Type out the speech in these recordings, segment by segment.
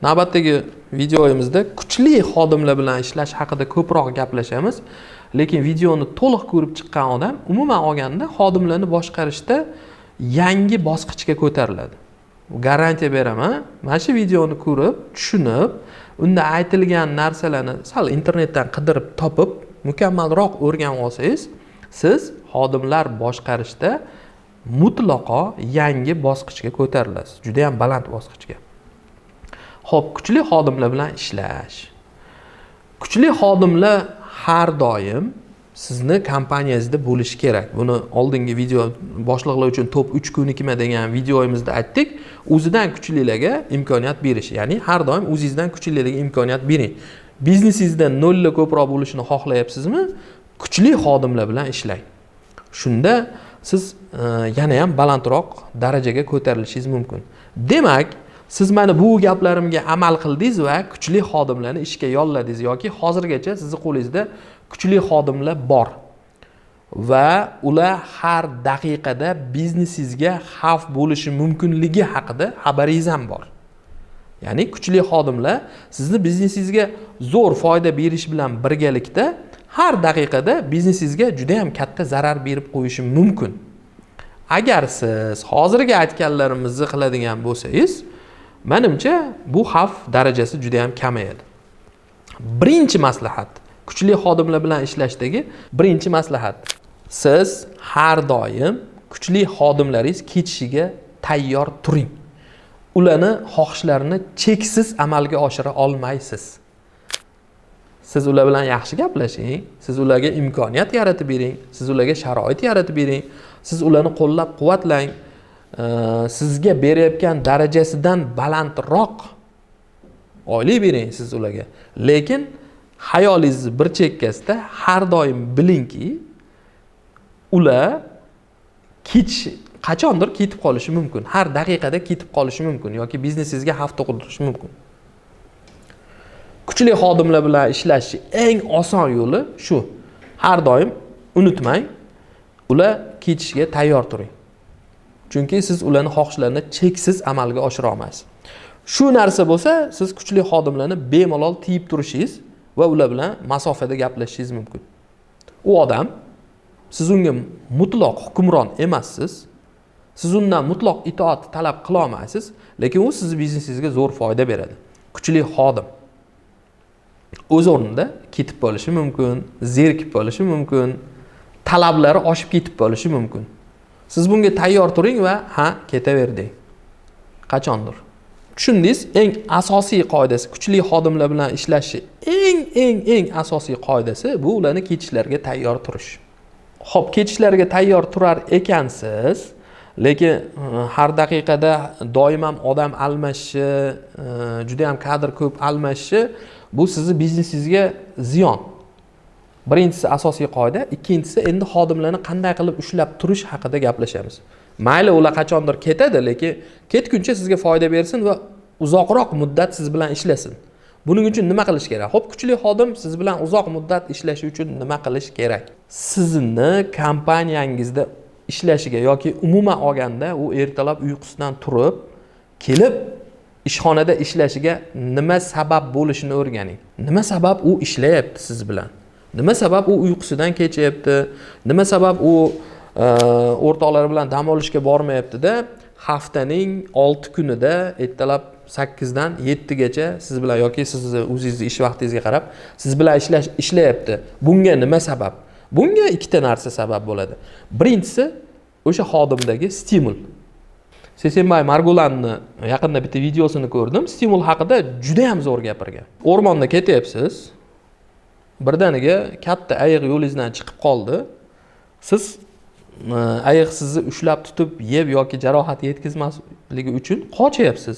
Navbatdagi videoyimizda kuchli xodimlar bilan ishlash haqida ko'proq gaplashamiz. Lekin videoni to'liq ko'rib chiqqan odam umuman olganda xodimlarni boshqarishda yangi bosqichga ko'tariladi. Garantiya beraman, mana shu videoni ko'rib, tushunib, unda aytilgan narsalarni sal internetdan qidirib topib, mukammalroq o'rganib olsangiz, siz xodimlar boshqarishda mutlaqo yangi bosqichga ko'tarilasiz, juda ham baland bosqichga. Xo'p, kuchli xodimlar bilan ishlash. Kuchli xodimlar har doim sizni kompaniyangizda bo'lishi kerak. Buni oldingi video, boshliqlar uchun top 3 ko'nikma degan videomizda aytdik. O'zidan kuchlilarga imkoniyat berish, ya'ni har doim o'zingizdan kuchlilarga imkoniyat bering. Biznesingizda nollar ko'proq bo'lishini xohlayapsizmi? Kuchli xodimlar bilan ishlang. Shunda siz yana ham balandroq darajaga ko'tarilishingiz mumkin. Demak, siz mana bu gaplarimga amal qildingiz va kuchli xodimlarni ishga yolladingiz yoki hozirgacha sizni qo'lingizda kuchli xodimlar bor va ular har daqiqada biznesingizga xavf bo'lishi mumkinligi haqida xabaringiz ham bor. Ya'ni kuchli xodimlar sizni biznesingizga zo'r foyda berish bilan birgalikda har daqiqada biznesingizga juda ham katta zarar berib qo'yishi mumkin. Agar siz hozirgi aytganlarimizni qiladigan bo'lsangiz, menimcha, bu xavf darajasi juda ham kamayadi. Birinchi maslahat, kuchli xodimlar bilan ishlashdagi birinchi maslahat: siz har doim kuchli xodimlaringiz ketishiga tayyor turing. Ularni xohishlarini cheksiz amalga oshira olmaysiz. Siz ular bilan yaxshi gaplashing, siz ularga imkoniyat yaratib bering, siz ularga sharoit yaratib bering, siz ularni qo'llab quvvatlang, sizga berayotgan darajasidan balandroq oylik bering siz ularga. Lekin xayolingizni bir chekkasida har doim bilingki, ular qachondir ketib qolishi mumkin, har daqiqada ketib qolishi mumkin yoki biznesingizga xavf tug'dirishi mumkin. Kuchli xodimlar bilan ishlashni eng oson yo'li shu: har doim unutmang, ular ketishiga tayyor turing, chunki siz ularni xohishlarini cheksiz amalga oshira olmaysiz. Shu narsa bo'lsa, siz kuchli xodimlarni bemalol tiyib turishingiz va ular bilan masofada gaplashishingiz mumkin. U odam, siz unga mutlaq hukmron emassiz, siz undan mutlaq itoat talab qila olmaysiz, lekin u sizni biznesingizga zo'r foyda beradi. Kuchli xodim o'z o'rnida ketib qolishi mumkin, zerikib qolishi mumkin, talablari oshib ketib qolishi mumkin. Siz bunga tayyor turing va "Ha, ketaver" deng qachondir. Tushundingiz? Eng asosiy qoidasi, kuchli xodimlar bilan ishlashni eng, eng, eng asosiy qoidasi bu ularni ketishlariga tayyor turish. Ho'p, ketishlariga tayyor turar ekansiz, lekin har daqiqada doim ham odam almashishi, juda ham kadr ko'p almashishi, bu sizni biznesingizga ziyon. Birinchisi asosiy qoida. Ikkinchisi, endi xodimlarni qanday qilib ushlab turish haqida gaplashamiz. Mayli, ular qachondir ketadi, lekin ketguncha sizga foyda bersin va uzoqroq muddat siz bilan ishlasin. Buning uchun nima qilish kerak? Ho'p, kuchli xodim siz bilan uzoq muddat ishlashi uchun nima qilish kerak? Sizni kompaniyangizda ishlashiga yoki umuman olganda u ertalab uyqusidan turib kelib ishxonada ishlashiga nima sabab bo'lishini o'rganing. Nima sabab u ishlayapti siz bilan? Nima sabab u uyqusidan kechyapti? Nima sabab u o'rtoqlari bilan dam olishga bormayaptida, haftaning 6 kunida ertalab 8dan 7gacha siz bilan yoki sizni o'zingizni ish vaqtingizga qarab siz bilan ishlayapti? Bunga nima sabab? Bunga ikkita narsa sabab bo'ladi. Birinchisi, o'sha xodimdagi stimul. Sesenbay Margulanni yaqinda bitta videosini ko'rdim, stimul haqida juda ham zo'r gapirgan. O'rmonda ketyapsiz, birdaniga katta ayiq yo'lingizdan chiqib qoldi. Siz ayiq sizni ushlab tutib yeb yoki jarohat yetkazmasligi uchun qochyapsiz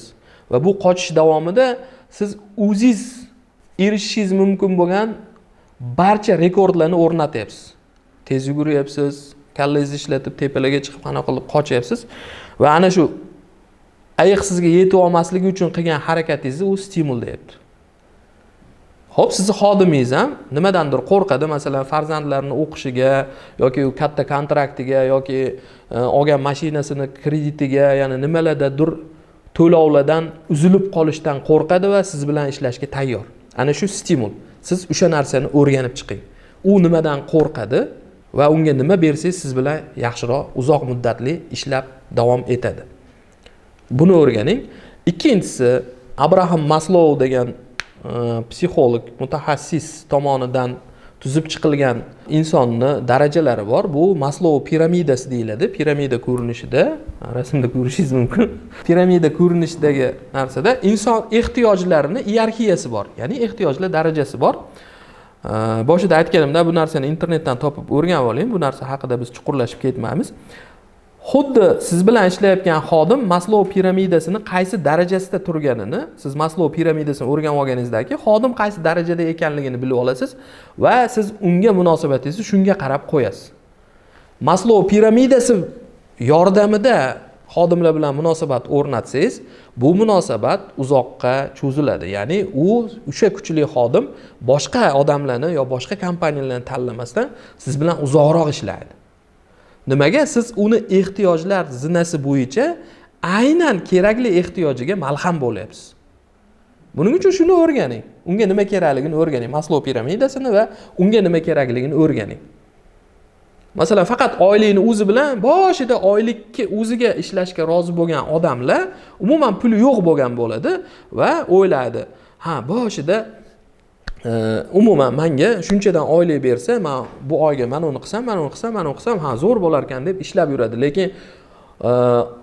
va bu qochish davomida siz o'zingiz erishishingiz mumkin bo'lgan barcha rekordlarni o'rnatyapsiz. Tez yuguryapsiz, kallangizni ishlatib, tepalarga chiqib, qanaqa qilib qochyapsiz va ana shu ayiq sizga yetib olmasligi uchun qilgan harakatingizni u stimul deyapti. Ho'p, sizni xodimingiz ham nimadandir qo'rqadi, masalan, farzandlarini o'qishiga yoki u katta kontraktiga yoki olgan mashinasini kreditiga, ya'ni nimalardadir To'lovlardan uzilib qolishdan qo'rqadi va siz bilan ishlashga tayyor. Ana shu stimul. Siz o'sha narsani o'rganib chiqing. U nimadan qo'rqadi va unga nima bersangiz, siz bilan yaxshiroq, uzoq muddatli ishlab davom etadi. Buni o'rganing. Ikkinchisi, Abraham Maslou degan psixolog mutaxassis tomonidan tuzib chiqilgan insonni darajalari bor. Bu Maslou piramidasi deyiladi. Piramida ko'rinishida, rasmda ko'rishingiz mumkin, piramida ko'rinishidagi narsada inson ehtiyojlarini iyerarxiyasi bor, ya'ni ehtiyojlar darajasi bor. Boshida aytganimda, bu narsani internetdan topib o'rganib oling. Bu narsa haqida biz chuqurlashib ketmaymiz. Xuddi siz bilan ishlayotgan xodim Maslou piramidasini qaysi darajasida turganini, siz Maslou piramidasini o'rganib olganingizdan keyin xodim qaysi darajada ekanligini bilib olasiz va siz unga munosabatingizni shunga qarab qo'yasiz. Maslou piramidasi yordamida xodimlar bilan munosabat o'rnatsangiz, bu munosabat uzoqqa cho'ziladi. Ya'ni u, o'sha kuchli xodim boshqa odamlarni yo boshqa kompaniyalarni tanlamasdan siz bilan uzoqroq ishlaydi. Nimaga? Siz uni ehtiyojlar zinasi bo'yicha aynan kerakli ehtiyojiga malham bo'lyapsiz. Buning uchun shuni o'rganing, unga nima kerakligini o'rganing, Maslou piramidasini va unga nima kerakligini o'rganing. Masalan, faqat oylikni o'zi bilan, boshida oylikka o'ziga ishlashga rozi bo'lgan odamlar umuman puli yo'q bo'lgan bo'ladi va o'ylaydi: ha, boshida umuman manga shunchadan oylik bersa, man bu oyga mana uni qilsam, mana uni qilsam, mana uni qilsam, ha, zo'r bo'lar ekan, deb ishlab yuradi. Lekin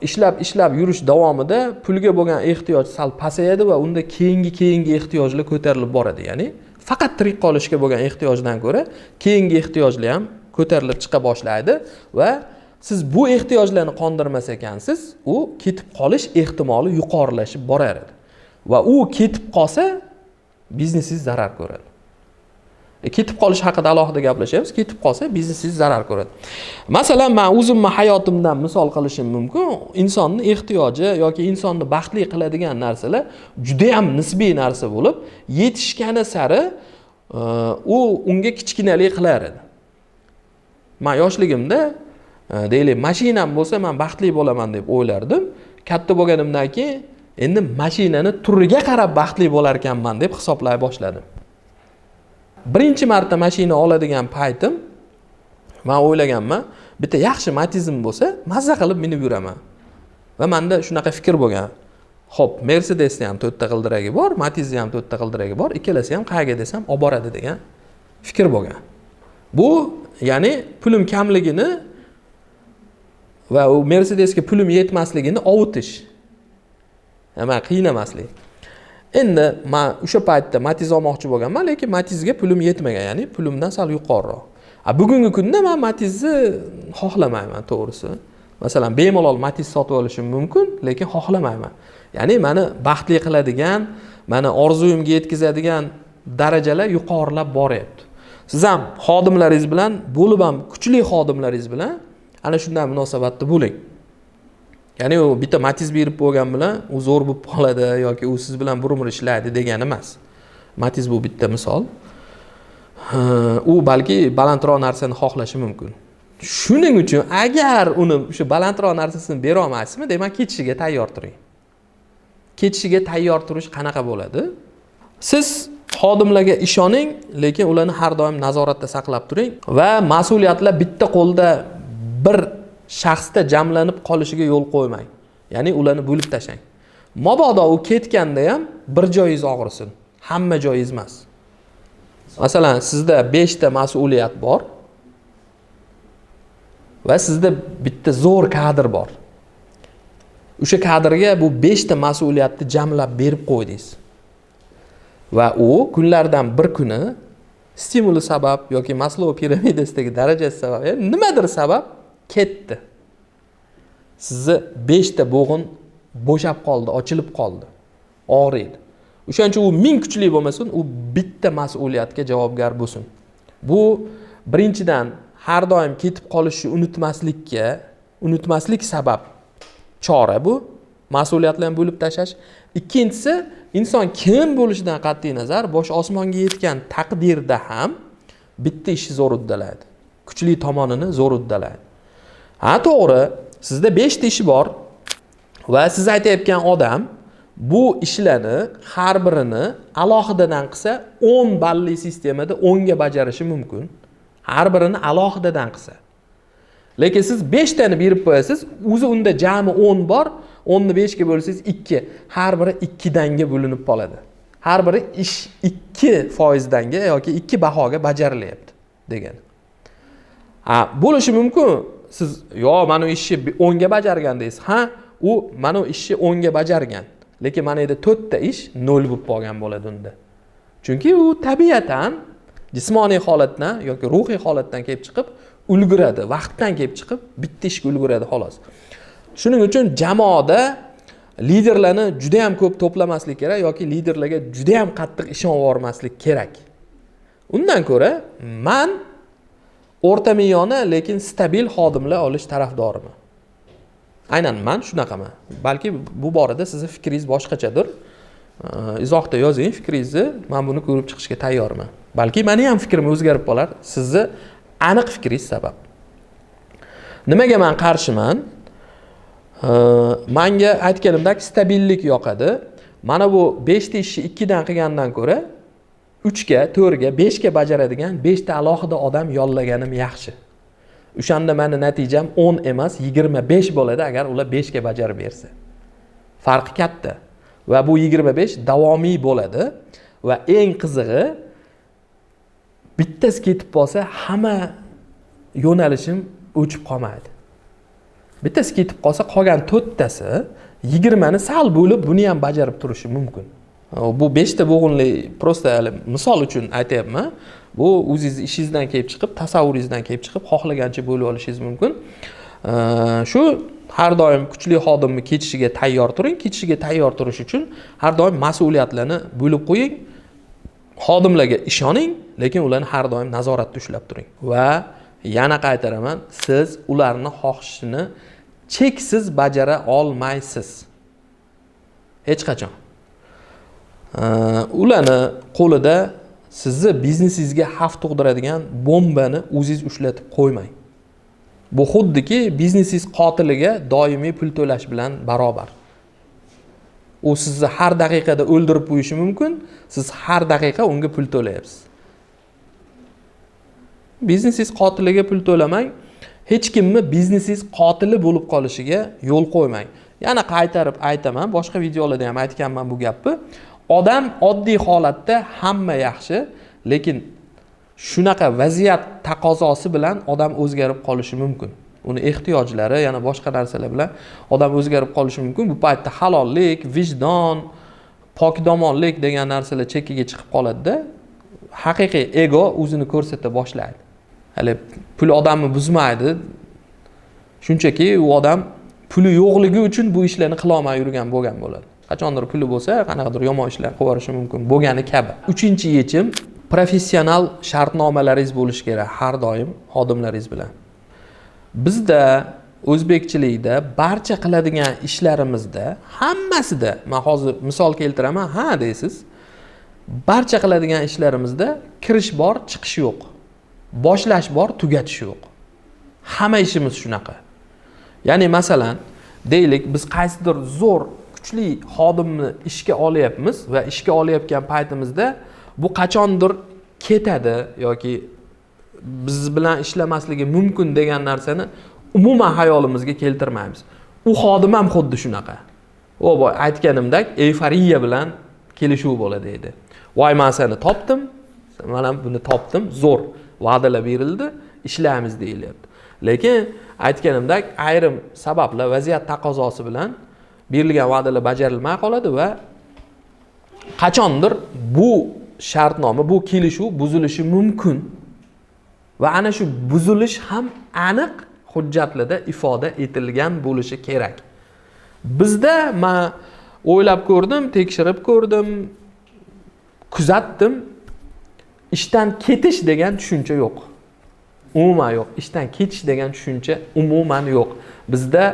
ishlab ishlab yurish davomida pulga bo'lgan ehtiyoj sal pasayadi va unda keyingi ehtiyojlar ko'tarilib boradi. Ya'ni faqat tirik qolishga bo'lgan ehtiyojdan ko'ra keyingi ehtiyojlar ham ko'tarilib chiqa boshlaydi va siz bu ehtiyojlarni qondirmas ekansiz, u ketib qolish ehtimoli yuqorilashib borar edi va u ketib qolsa, biznesingiz zarar ko'radi. Ketib qolish haqida alohida gaplashamiz. Ketib qolsa, biznesingiz zarar ko'radi. Masalan, man o'zimni hayotimdan misol qilishim mumkin. Insonni ehtiyoji yoki insonni baxtli qiladigan narsalar judayam nisbiy narsa bo'lib, yetishgani sari u unga kichkinalik qilar edi. Man yoshligimda, deylik, mashinam bo'lsa, man baxtli bo'laman deb o'ylardim. Katta bo'lganimdan keyin endi mashinani turiga qarab baxtli bo'lar ekanman deb hisoblay boshladim. Birinchi marta mashina oladigan paytim man o'ylaganman, bitta yaxshi Matizim bo'lsa, mazza qilib minib yuraman va manda shunaqa fikr bo'lgan: ho'p, Mercedesni ham to'rtta g'ildiragi bor, Matizni ham to'rtta g'ildiragi bor, ikkalasi ham qayerga desam olib boradi, degan fikr bo'lgan. Bu ya'ni pulim kamligini va u Mercedesga pulim yetmasligini ovutish, man qiynamaslik. Endi man o'sha paytda Matiz olmoqchi bo'lganman, lekin Matizga pulim yetmagan, ya'ni pulimdan sal yuqoriroq. A bugungi kunda man Matizni xohlamayman, to'g'risi. Masalan, bemalol Matiz sotib olishim mumkin, lekin xohlamayman. Ya'ni mani baxtli qiladigan, mani orzuyimga yetkazadigan darajalar yuqorilab boryapti. Siz ham xodimlaringiz bilan bo'lib ham, kuchli xodimlaringiz bilan ana shunday munosabatda bo'ling. Ya'ni u bitta Matiz berib qo'ygan bilan u zo'r bo'lib qoladi yoki u siz bilan bir umr ishlaydi degani emas. Matiz bu bitta misol. U balki balandroq narsani xohlashi mumkin. Shuning uchun agar uni o'sha balandroq narsasini bera olmaysizmi, demak, ketishiga tayyor turing. Ketishiga tayyor turish qanaqa bo'ladi? Siz xodimlarga ishoning, lekin ularni har doim nazoratda saqlab turing va mas'uliyatlar bitta qo'lda, bir shaxsda jamlanib qolishiga yo'l qo'ymang. Ya'ni ularni bo'lib tashlang. Mabodo u ketganda ham bir joyingiz og'risin, hamma joyingiz emas. Masalan, sizda beshta mas'uliyat bor va sizda bitta zo'r kadr bor. O'sha kadrga bu beshta mas'uliyatni jamlab berib qo'ydingiz va u kunlardan bir kuni stimuli sabab yoki Maslou piramidasidagi darajasi sabab, ya'ni nimadir sabab ketdi. Sizni beshta bo'g'in bo'shab qoldi, ochilib qoldi, og'riydi. O'shaning uchun u ming kuchli bo'lmasin, u bitta mas'uliyatga javobgar bo'lsin. Bu birinchidan, har doim ketib qolishni unutmaslik sabab chora, bu mas'uliyatlarni bo'lib tashlash. Ikkinchisi, inson kim bo'lishidan qat'iy nazar, boshi osmonga yetgan taqdirda ham bitta ishni zo'r uddalaydi, kuchli tomonini zo'r uddalaydi. Ha, to'g'ri, sizda beshta ishi bor. Va siz aytayotgan odam bu ishlarni har birini alohidadan qilsa 10 balli sistemada 10 ga bajarishi mumkin. Har birini alohidadan qilsa. Lekin siz 5 tani berib qo'yasiz, o'zi unda jami 10 bor, 10 ni 5 ga bo'lsangiz 2. Har biri 2 danga bo'linib qoladi. Har biri ish 2% danga yoki 2 bahoga bajarilyapti degani. Ha, bo'lishi mumkin. Siz yo mana bu ishni 10 ga bajargan deysiz. Ha, u mana bu ishni 10 ga bajargan. Lekin mana yerda 4 ta ish 0 bo'lib qolgan bo'ladi unda. Chunki u tabiatan jismoniy holatdan yoki ruhiy holatdan kelib chiqib ulguradi, vaqtdan kelib chiqib bitta ishga ulguradi xolos. Shuning uchun jamoada liderlarni juda ham ko'p to'plamaslik kerak yoki liderlarga juda ham qattiq ishonib yubormaslik kerak. Undan ko'ra man o'rtamiyona, lekin stabil xodimlar olish tarafdoriman. Aynan man shunaqaman. Balki bu borada sizni fikringiz boshqachadir. Izohda yozing fikringizni, men buni ko'rib chiqishga tayyorman. Balki meni ham fikrim o'zgarib qolar, sizni aniq fikringiz sabab. Nimaga men qarshiman? Manga aytganimdek stabillik yoqadi. Mana bu 5 ta ishni 2 dan qilgandan ko'ra 3 ga, 4 ga, 5 ga bajaradigan 5 ta alohida odam yollaganim yaxshi. O'shanda meni natijam 10 emas, 25 bo'ladi agar ular 5 ga bajarib bersa. Farqi katta. Va bu 25 davomiy bo'ladi va eng qizig'i bittasi ketib qolsa hamma yo'nalishim o'chib qolmaydi. Bittasi ketib qolsa qolgan 4 tasi 20 ni sal bo'lib buni ham bajarib turishi mumkin. Bu 5 ta bo'g'inli просто hali misol uchun aytyapman. Bu o'zingiz ishingizdan kelib chiqib, tasavvuringizdan kelib chiqib xohlagancha bo'lib olishingiz mumkin. Shu har doim kuchli xodimni ketishiga tayyor turing. Ketishiga tayyor turish uchun har doim mas'uliyatlarni bo'lib qo'ying. Xodimlarga ishoning, lekin ularni har doim nazoratda ushlab turing. Va yana qaytaraman, siz ularni xohishini cheksiz bajara olmaysiz. Hech qachon. Ularni qo'lida sizni biznesingizga xavf tug'diradigan bombani o'zingiz ushlatib qo'ymang. Bu xuddiki biznesingiz qotiliga doimiy pul to'lash bilan barobar. U sizni har daqiqada o'ldirib qo'yishi mumkin, siz har daqiqa unga pul to'layapsiz. Biznesingiz qotiliga pul to'lamang, hech kimni biznesingiz qotili bo'lib qolishiga yo'l qo'ymang. Yana qaytarib aytaman, boshqa videolarda ham aytganman bu gapni. Odam oddiy holatda hamma yaxshi, lekin shunaqa vaziyat taqozosi bilan odam o'zgarib qolishi mumkin. Uni ehtiyojlari, yana boshqa narsalar bilan odam o'zgarib qolishi mumkin. Bu paytda halollik, vijdon, pokdomonlik degan narsalar chekkaga chiqib qoladi-da, haqiqiy ego o'zini ko'rsata boshlaydi. Hali pul odamni buzmaydi. Shunchaki u odam puli yo'qligi uchun bu ishlarni qila olmay yurgan bo'lgan bo'ladi. Qachondir puli bo'lsa, qanaqadir yomon ishlar qilib yuborishi mumkin bo'lgani kabi. Uchinchi yechim, professional shartnomalaringiz bo'lishi kerak har doim xodimlaringiz bilan. Bizda o'zbekchilikda barcha qiladigan ishlarimizda hammasida, men hozir misol keltiraman, ha deysiz. Barcha qiladigan ishlarimizda kirish bor, chiqish yo'q. Boshlash bor, tugatish yo'q. Hamma ishimiz shunaqa. Ya'ni masalan, deylik, biz qaysidir zo'r, kuchli xodimni ishga olyapmiz va ishga olayotgan paytimizda bu qachondir ketadi yoki biz bilan ishlamasligi mumkin degan narsani umuman hayolimizga keltirmaymiz. U xodim ham xuddi shunaqa. O boy aytganimdek, eyforiya bilan kelishuv bo'ladi edi. Voy, men seni topdim, mana buni topdim, zo'r va'dalar berildi, ishlaymiz deyilyapti. Lekin aytganimdek, ayrim sabablar, vaziyat taqozosi bilan berilgan va'dalar bajarilmay qoladi va qachondir bu shartnoma, bu kelishuv buzilishi mumkin. Va ana shu buzilish ham aniq hujjatlarda ifoda etilgan bo'lishi kerak. Bizda men o'ylab ko'rdim, tekshirib ko'rdim, kuzatdim. Ishdan ketish degan tushuncha yo'q. Umuman yo'q. Ishdan ketish degan tushuncha umuman yo'q. Bizda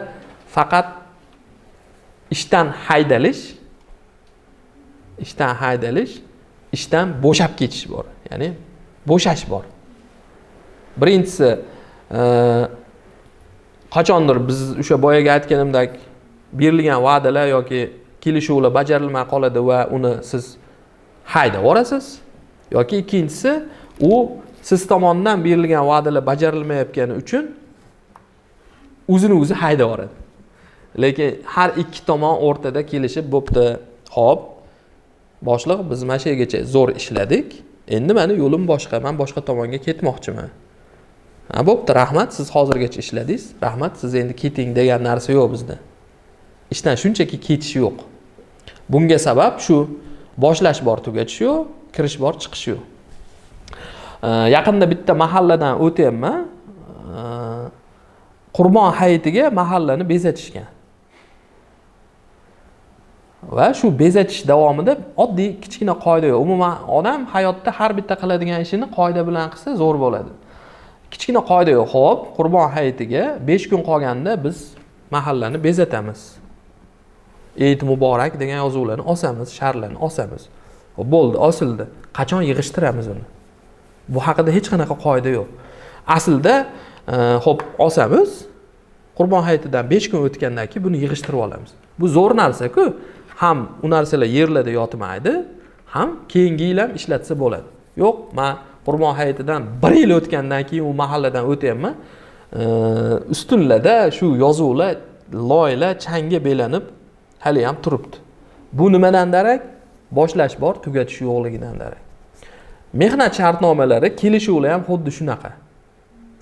faqat ishdan haydalish, ishdan haydalish, ishdan bo'shab ketish bor. Ya'ni bo'shash bor. Birinchisi, qachondir biz o'sha boyagi aytganimdek berilgan va'dalar yoki kelishuvlar bajarilmay qoladi va uni siz haydab yuborasiz, yoki ikkinchisi u siz tomonidan berilgan va'dalar bajarilmayotgani uchun o'zini o'zi haydab yuboradi. Lekin har ikki tomon o'rtada kelishib bo'pti. Xo'p, boshliq, biz mana shu yergacha zo'r ishladik. Endi meni yo'lim boshqa, men boshqa tomonga ketmoqchiman. Ha, bo'pti, rahmat, siz hozirgacha ishladingiz, rahmat, siz endi keting degan narsa yo'q bizda. Ishdan shunchaki ketish yo'q. Bunga sabab shu: boshlash bor, tugatish yo'q, kirish bor, chiqish yo'q. Yaqinda bitta mahalladan o'tyapman. Qurbon hayitiga mahallani bezatishgan. Va shu bezatish davomida oddiy kichkina qoida yo'q. Umuman odam hayotda har bitta qiladigan ishini qoida bilan qilsa zo'r bo'ladi. Kichkina qoida yo'q. Xo'p, Qurbon hayitiga 5 kun qolganda biz mahallani bezatamiz. Eid muborak degan yozuvlarni osamiz, sharlarni osamiz. Xo'p, bo'ldi, osildi. Qachon yig'ishtiramiz uni? Bu haqida hech qanaqa qoida yo'q. Aslida, xo'p, osamiz. Qurbon hayitidan 5 kun o'tgandan keyin buni yig'ishtirib olamiz. Bu zo'r narsa-ku. Ham u narsalar yerlarda yotmaydi, ham keyingi yil ham ishlatsa bo'ladi. Yo'q, men Qurbon hayitidan 1 yil o'tgandan keyin u mahalladan o'tyapman. Ustunlarda shu yozuvlar, loylar changga belanib hali ham turibdi. Bu nimadan darak? Boshlash bor, tugatish yo'qligidan darak. Mehnat shartnomalari, kelishuvlar ham xuddi shunaqa.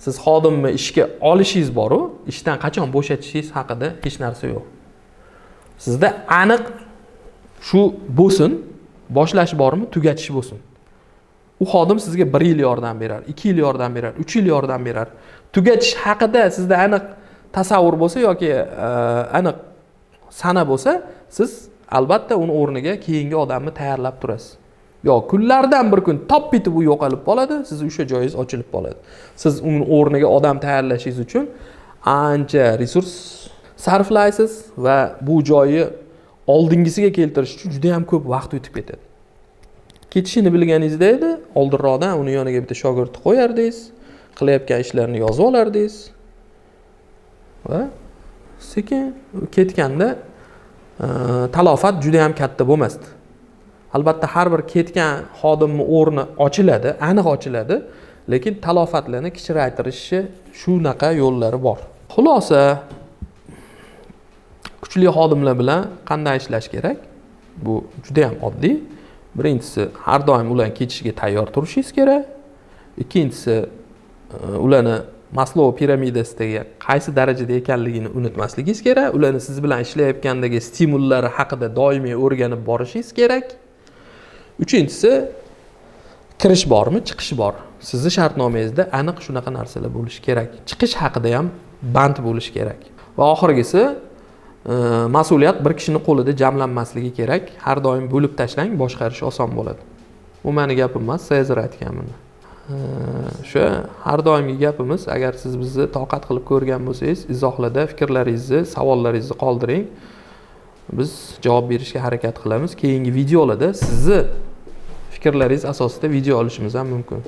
Siz xodimni ishga olishingiz bor-u, ishdan qachon bo'shatishingiz haqida hech narsa yo'q. Sizda aniq shu bo'lsin, boshlash bormi, tugatish bo'lsin. U xodim sizga 1 yil yordam berar, 2 yil yordam berar, 3 yil yordam berar. Tugatish haqida sizda aniq tasavvur bo'lsa yoki aniq sana bo'lsa, siz albatta uni o'rniga keyingi odamni tayyorlab turasiz. Yo kunlardan bir kun top bitib u yo'qolib qoladi, siz o'sha joyingiz ochilib qoladi. Siz uni o'rniga odam tayyorlashingiz uchun ancha resurs sarflaysiz va bu joyi oldingisiga keltirish uchun juda ham ko'p vaqt o'tib ketadi. Ketishini bilganingizda edi, oldinroqdan uni yoniga bitta shogirdni qo'yardingiz, qilayotgan ishlarini yozib olardingiz va sekin ketganda talofat juda ham katta bo'lmasdi. Albatta har bir ketgan xodimning o'rni ochiladi, aniq ochiladi, lekin talofatlarni kichraytirishi shunaqa yo'llari bor. Xulosa, kuchli xodimlar bilan qanday ishlash kerak? Bu juda ham oddiy. Birinchisi, har doim ularni ketishiga tayyor turishingiz kerak. Ikkinchisi, ularni Maslou piramidasidagi qaysi darajada ekanligini unutmasligingiz kerak. Ularni siz bilan ishlayotgandagi stimullari haqida doimiy o'rganib borishingiz kerak. Uchinchisi, kirish bormi, chiqish bor. Sizni shartnomangizda aniq shunaqa narsalar bo'lishi kerak. Chiqish haqida ham band bo'lishi kerak. Va oxirgisi, mas'uliyat bir kishini qo'lida jamlanmasligi kerak. Har doim bo'lib tashlang, boshqarish oson bo'ladi. Bu meni gapim emas, Sezar aytgan buni. O'sha har doimgi gapimiz, agar siz bizni toqat qilib ko'rgan bo'lsangiz, izohlarda fikrlaringizni, savollaringizni qoldiring. Biz javob berishga harakat qilamiz. Keyingi videolarda sizni fikrlaringiz asosida video olishimiz ham mumkin.